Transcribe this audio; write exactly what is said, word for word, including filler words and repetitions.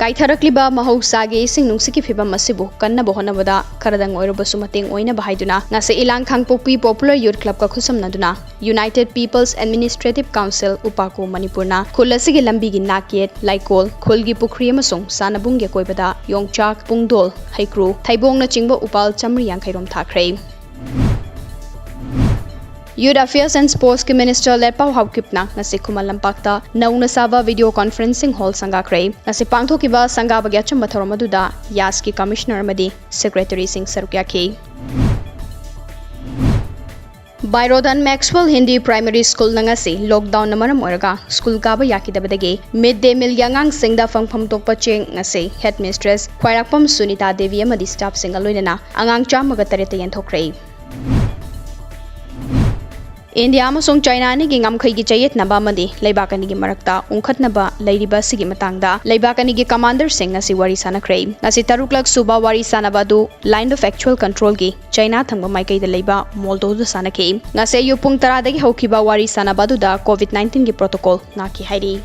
ꯀꯥꯏꯊꯔꯛꯂꯤꯕ ꯃꯍꯧꯁꯥꯒꯤ ꯏꯁꯤꯡ ꯅꯨꯡꯁꯤꯠꯀꯤ ꯐꯤꯕꯝ ꯑꯁꯤꯕꯨ ꯀꯟꯅꯕ ꯍꯣꯠꯅꯕꯗ ꯈꯔꯗꯪ ꯑꯣꯏꯔꯕꯁꯨ ꯃꯇꯦꯡ ꯑꯣꯏꯅꯕ ꯍꯥꯏꯗꯨꯅ ꯉꯁꯤ ꯏꯂꯥꯡ ꯈꯥꯡꯄꯣꯛꯄꯤ Popular Youth Clubꯀ ꯈꯨꯠꯁꯝꯅꯗꯨꯅ United People's Administrative Council, UPACU, ꯃꯅꯤꯄꯨꯔꯅ ꯈꯨꯜ ꯑꯁꯤꯒꯤ ꯂꯝꯕꯤꯒꯤ ꯅꯥꯛꯌꯦꯠ, ꯂꯥꯏꯀꯣꯜ, ꯈꯨꯜꯒꯤ ꯄꯨꯈ꯭ꯔꯤ ꯑꯃꯁꯨꯡ ꯁꯥꯟꯅꯕꯨꯡꯒꯤ ꯑꯀꯣꯏꯕꯗ ꯌꯣꯡꯆꯥꯛ, ꯄꯨꯡꯗꯣꯜ, ꯍꯩꯀ꯭ꯔꯨ, ꯊꯩꯕꯣꯡꯅꯆꯤꯡꯕ ꯎꯄꯥꯜ ꯆꯥꯃꯔꯤ ꯌꯥꯡꯈꯩ ꯔꯣꯝ ꯊꯥꯈ꯭ꯔꯦ꯫ Youth Affairs and Sportsꯀꯤ Minister ꯂꯦꯠꯄꯥꯎ ꯍꯥꯎꯀꯤꯞꯅ ꯉꯁꯤ ꯈꯨꯃꯟ ꯂꯝꯄꯥꯛꯇ ꯅꯧꯅ ꯁꯥꯕ video conferencing hall ꯁꯪꯒꯥꯈ꯭ꯔꯦ꯫ ꯉꯁꯤ ꯄꯥꯡꯊꯣꯛꯈꯤꯕ ꯁꯪꯒꯥꯕꯒꯤ ꯑꯆꯝꯕ ꯊꯧꯔꯝ ꯑꯗꯨꯗ ꯌꯥꯁꯀꯤ Commissioner ꯑꯃꯗꯤ Secretaryꯁꯤꯡ ꯁꯔꯨꯛ ꯌꯥꯈꯤ꯫ ꯕꯥꯏꯔꯣꯗꯟ Maxwell Hindi Primary Schoolꯅ ꯉꯁꯤ lockdownꯅ ꯃꯔꯝ ꯑꯣꯏꯔꯒ school ꯀꯥꯕ ꯌꯥꯈꯤꯗꯕꯗꯒꯤ mid day mealꯒꯤ ꯑꯉꯥꯡꯁꯤꯡꯗ ꯐꯪꯐꯝ ꯊꯣꯛꯄ ꯆꯦꯡ ꯉꯁꯤ headmistress ꯈ꯭ꯋꯥꯏꯔꯥꯛꯄꯝ ꯁꯨꯅꯤꯇꯥ ꯗꯦꯕꯤ ꯑꯃꯗꯤ staffꯁꯤꯡꯒ ꯂꯣꯏꯅꯅ ꯑꯉꯥꯡ ꯆꯥꯝꯃꯒ ꯇꯔꯦꯠꯇ ꯌꯦꯟꯊꯣꯛꯈ꯭ꯔꯦ꯫ ꯏꯟꯗꯤꯌꯥ ꯑꯃꯁꯨꯡ ꯆꯥꯏꯅꯥ ꯑꯅꯤꯒꯤ ꯉꯝꯈꯩꯒꯤ ꯆꯌꯦꯠꯅꯕ ꯑꯃꯗꯤ ꯂꯩꯕꯥꯛ ꯑꯅꯤꯒꯤ ꯃꯔꯛꯇ ꯎꯪꯈꯠꯅꯕ ꯂꯩꯔꯤꯕ ꯑꯁꯤꯒꯤ ꯃꯇꯥꯡꯗ ꯂꯩꯕꯥꯛ ꯑꯅꯤꯒꯤ commanderꯁꯤꯡ ꯉꯁꯤ ꯋꯥꯔꯤ ꯁꯥꯟꯅꯈ꯭ꯔꯦ꯫ ꯉꯁꯤ ꯇꯔꯨꯛꯂꯛ ꯁꯨꯕ ꯋꯥꯔꯤ ꯁꯥꯟꯅꯕ ꯑꯗꯨ Line of Actual Controlꯒꯤ ꯆꯥꯏꯅꯥ ꯊꯪꯕ ꯃꯥꯏꯀꯩꯗ ꯂꯩꯕ ꯃꯣꯜꯗꯣꯗ ꯁꯥꯟꯅꯈꯤ꯫ ꯉꯁꯤ ꯑꯌꯨꯛ ꯄꯨꯡ ꯇꯔꯥꯗꯒꯤ ꯍꯧꯈꯤꯕ ꯋꯥꯔꯤ ꯁꯥꯟꯅꯕ ꯑꯗꯨꯗ COVID nineteenꯒꯤ protocol ꯉꯥꯛꯈꯤ ꯍꯥꯏꯔꯤ꯫